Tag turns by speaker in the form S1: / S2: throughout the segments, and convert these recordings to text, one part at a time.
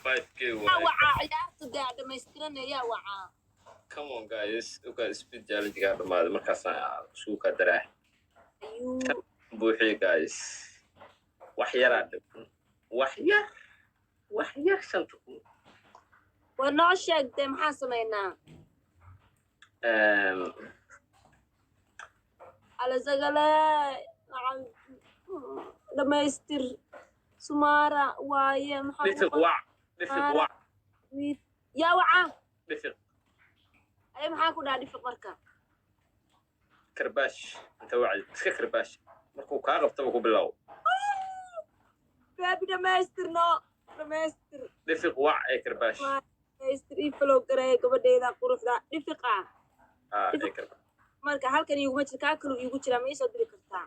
S1: 5K
S2: Yaa
S1: waaye.
S2: Wacaa ciyaarta dee dhamaystiranaya wacaa.
S1: Come on guys, ukaa speed challenge-gaa dhamaaday, markaasaan isugu kaa daraa.
S2: Ayuu
S1: Buuxiye guys, wax yaraa dhiman, wax yar, wax yar, 5000.
S2: Waa noo sheegtay, maxaan samaynaa? Alasagale dhamaystir sumaara waaye, maxaa
S1: Dhifiq wac, Dhifiq wac.
S2: Yaa wacaa?
S1: Dhifiq.
S2: Ay, maxaa ku dhaha Dhifiq marka?
S1: Karbaash inta wacdi iska karbaash, markuu kaa qabtaba ku bilow.
S2: Baby, dhamaystir, no, dhamaystir.
S1: Dhifiq wac ee karbaash.
S2: Dhamaystir, ii follow gareeya gabadheyda quruxda Dhifiqa.
S1: Ah, ee karbaash.
S2: Marka halkan iiguma jir, kaa kaluu iigu jiraa, ma iisoo diri kartaa?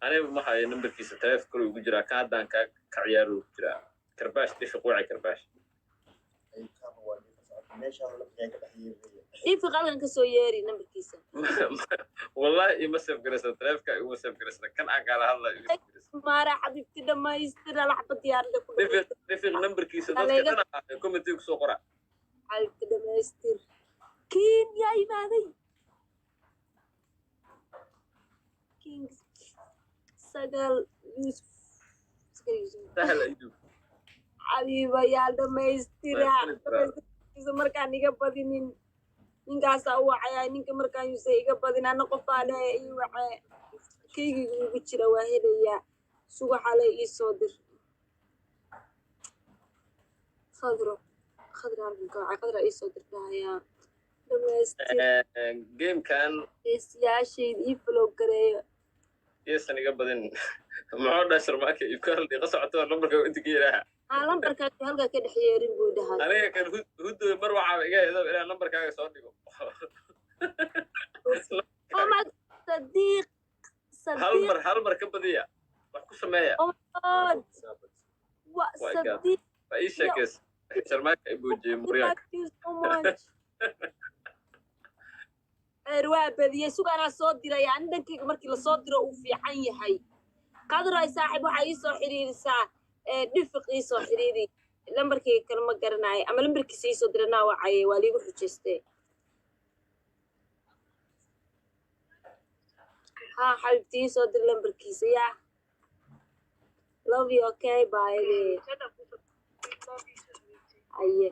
S1: Aniga ma hayo nambarkiisa, taleefon kaluu igu jiraa, ka haddaan kaa ka ciyaaro ugu jiraa. Karbaash Dhifiq wacay, karbaash.
S2: Dhifiq halkan kasoo yeeri nambarkiisa.
S1: Wallahi ima save garaysan taleefonka, iguma save garaysan kan aan kaala hadlayo, iguma save garaysan.
S2: Maara xabiibti, dhamaystir alaxba diyaarada ku
S1: Dhifiq, Dhifiq nambarkiisa dadka dhan ah commentiga kusoo qora.
S2: Xabiibti, dhamaystir. Kiin yaa imaaday? King Sagal Yusuf, Sagal Yusuf.
S1: Sahal Ayub.
S2: Xabiibayaal, dhamaystira. Dhamaystirkiisa markaan iga badinin ninkaasaa u wacaya, ninka markaan yuusa iga badin, ana qofaa dhahe ii wacee, kaygiga igu jira waa helayaa. Suga, xalay ii soo dir. Khadro, Khadra halkan ka wacay, Khadra ii soo dir dhahayaa. Dhamaystir.
S1: Gamekan
S2: Heesiyaashayda ii follow gareeyo.
S1: Iyasan iga badin, muxuu dhaa Sharmaaka ibkaal dhiiqa socoto nambarka inta ka yidhaaha.
S2: Haa, lambarkaa halkaa ka dhex yeerin buu dhahay.
S1: Aniga kan hudooy mar waxaaba iga hedo inaan nambarkaaga soo dhigo.
S2: Oh my, Sadiiq.
S1: Hal
S2: Sadiiq.
S1: Mar, hal mar ka badiya, wax ku sameeya.
S2: Oh my God, wa
S1: My God.
S2: Sadiiq.
S1: Waa ii sheekeys Sharmaaka i buujiyey muryaanka.
S2: Thank you so much. Eer waa badiyey, sugaanaa soo diray ani dhankayga. Markii lasoo diro uu fiican yahay. Qadray saaxib, waxaa ii soo xiriirisaa Dhifiq, ii soo xiriiri. Lambarkayga kale ma garanayo, ama lambarkiisa ii soo dira naa wacaye, waa liigu xujaystee. Haa xabiibti, ii soo dir lambarkiisa. Yaa love you. Okay, bye. Aye,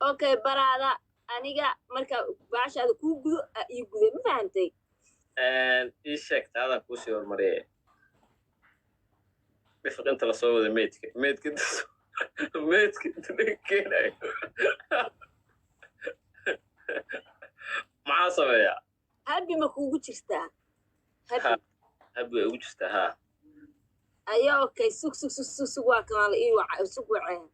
S2: okay baraada, aniga marka baashaada kuu gudo aa ii guday, ma fahantay?
S1: Ii sheeg, taadaan kuusii hormariyay. Dhifiq inta lasoo wada meydka inta laga keenayo maxaa sameeyaa?
S2: Habi ma kuugu jirtaa? Habi.
S1: Habi way ugu jirtaa, haa.
S2: Aya, okay, sug, sug, sug, sug, sug, waa kamaala ii waca, sug wacee.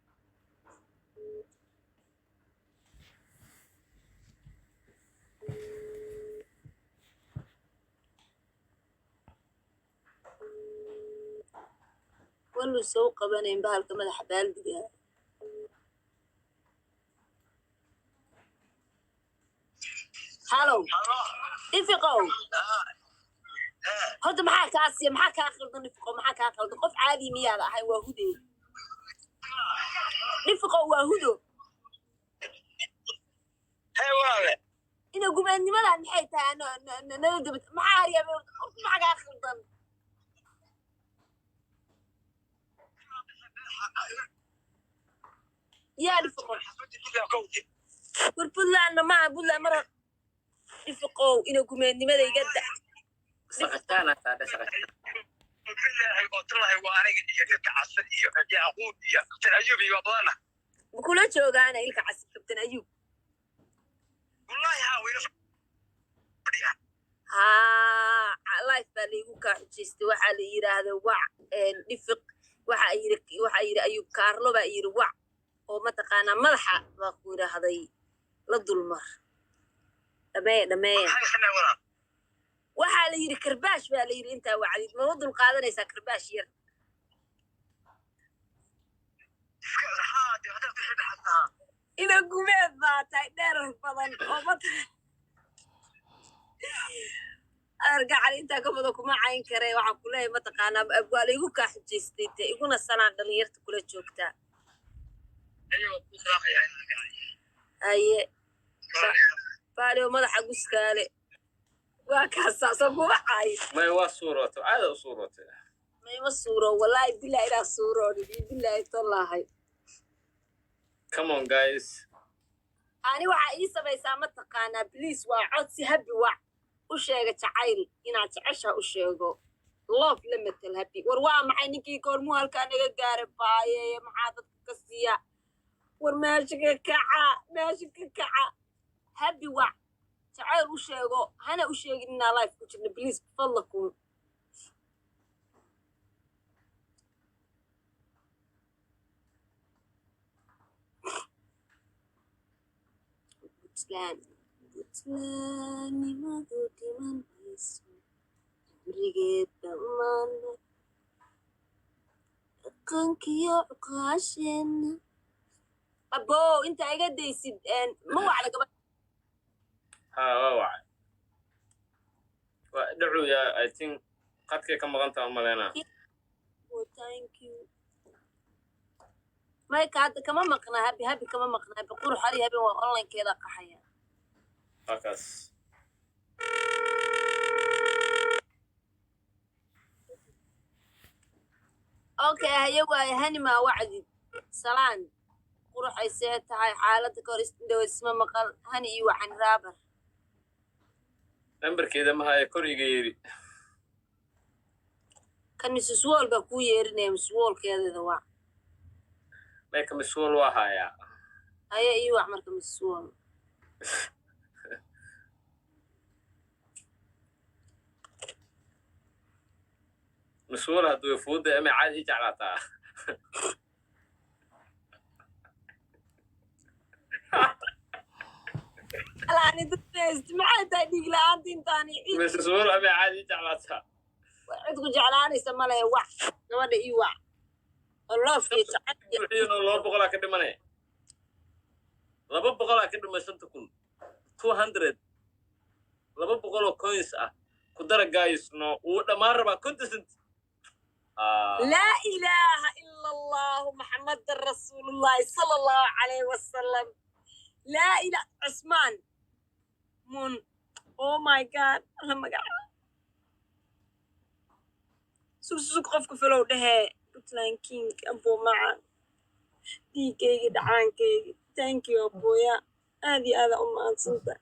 S2: Waluu soo qabanayn bahalka madaxa baaldiga. Halow Dhifiqow, horta maxaa kaa siya? Maxaa kaa khaldan Dhifiqow? Maxaa kaa khaldan? Qof caadi miyaada ahayn? Waa hude Dhifiqow, waa hudo.
S3: Hee walaale.
S2: Ina gumaadnimadan maxay tahay? Nala dabad maxaa aryaa? Horta maxaa kaa khaldan? Yaa Dhifiqow, war Puntlandna maaha, Puntland mara. Dhifiqow, ina gumeednimada iga da.
S4: Saqajaana taadhe, saqajaan.
S3: Bilaahi oo tallahi, waa aniga iyo Ilka Casir iyo Yacquub iyo Kabtan Ayuub iyo waa badana.
S2: Ma kula joogaana Ilka Casir, Kabtan Ayuub?
S3: Wallahi haa, wayna fadhiyaan.
S2: Haa, life baa laigu kaa xujaystay. Waxaa la yidhaahda wac Dhifiq, waxaa yidhi Ayuub Kaarlo baa yidhi wac, oo mataqaanaa madaxa baa ku yidhaahday la dulmar. Dhameeya, dhameeya.
S3: Maxaa samee walaal?
S2: Waxaa la yidhi karbaash baa la yidhi intaa wacdid, mama dul qaadanaysaa karbaash yar?
S3: Iska haa dee, haddaad wixii dhaxasnahaa.
S2: Ina gumeed baa tahay dheerar badan oo mata. Argacali, intaa ka badan kuma cayn kare. Waxaan ku leeyahay, mataqaanaa, waa la igu kaa xujaystay dee. Iguna sanaan dhalinyarta kula joogtaa.
S3: Ayagoo ku salaamaya.
S2: Haye baaliyo, madaxa guskaale waa kaasaa soo kuma cayn.
S1: May, waa suurootay, caada u suurootay.
S2: Mayma suuro, wallaahi bilahi inaa suuroonin iyo bilahi tollahay.
S1: Come on, guys.
S2: Ani waxaa ii samaysaa, mataqaanaa, please, waa codsi. Habi wac, u sheega jacayl inaad jeceshaha, u sheego love la matal Habi. War waa maxay ninkii goormuu halkaa naga gaaray? Baayeeye, maxaa dadka ka siiya? War meesha ka kaca, meesha ka kaca. Habi wac, jacayl u sheego, hana u sheegin inaa live ku jirno, please, fadlakum. Puntland, Puntlandnimadu dhiman mayso, gurigeed dhammaan dhaqankiyo cuqaasheenna. Abow, inta iga daysid, ma wacda gabadha?
S1: Ha, waa wacay, waa dhacuya. I think qadkay ka maqan taha umaleynaa.
S2: Oh, thank you. Mayka hadda kama maqnaa Habi. Habi kama maqnaa. Habi qurux ali habeen waa onlinekeeda qaxaya.
S1: Halkaas.
S2: Okay, haye waaye. Hani maa wacdid? Salaan quruxay, see tahay xaaladda? Ka hor isdhow isma maqal. Hani iyo wacan raabar.
S1: Nambarkeeda ma haya, kor iga yeeri.
S2: Kan Mrs Wall baa kuu yeerinaya, Mrs Wallkeedada waa.
S1: Mayka miswol waa hayaa.
S2: Haye, ii wac marka Mrs Wall.
S1: Miswol hadduu fuuda ama caadi i jeclaataa.
S2: Alaani dadka maxay tahay dhiig la-aanta intaani cid
S1: Mrs Wall ama caadi i jeclaataa.
S2: Cid ku jeclaanaysa male. Wac gabadha, ii wac oo love iyo jacayl.
S1: Buuxiyano, 200-aa ka dhimane, 200-aa ka dhimay 5,000, 200, 200 oo coins ah ku dara, guys. No wuu dhammaan rabaa 50 cent.
S2: Laa ilaaha ila Allahu, Maxamadan rasuulullahi sala Allahu calayhi wasalam. Laa ila Cusmaan mun. Oh my God, alla magaca. Sug, sug, qofka falow dhehee. Puntland King, aboo maca, dhiigayga, dhacaankayga, thank you, abooya, aad iyo aada u mahadsanta.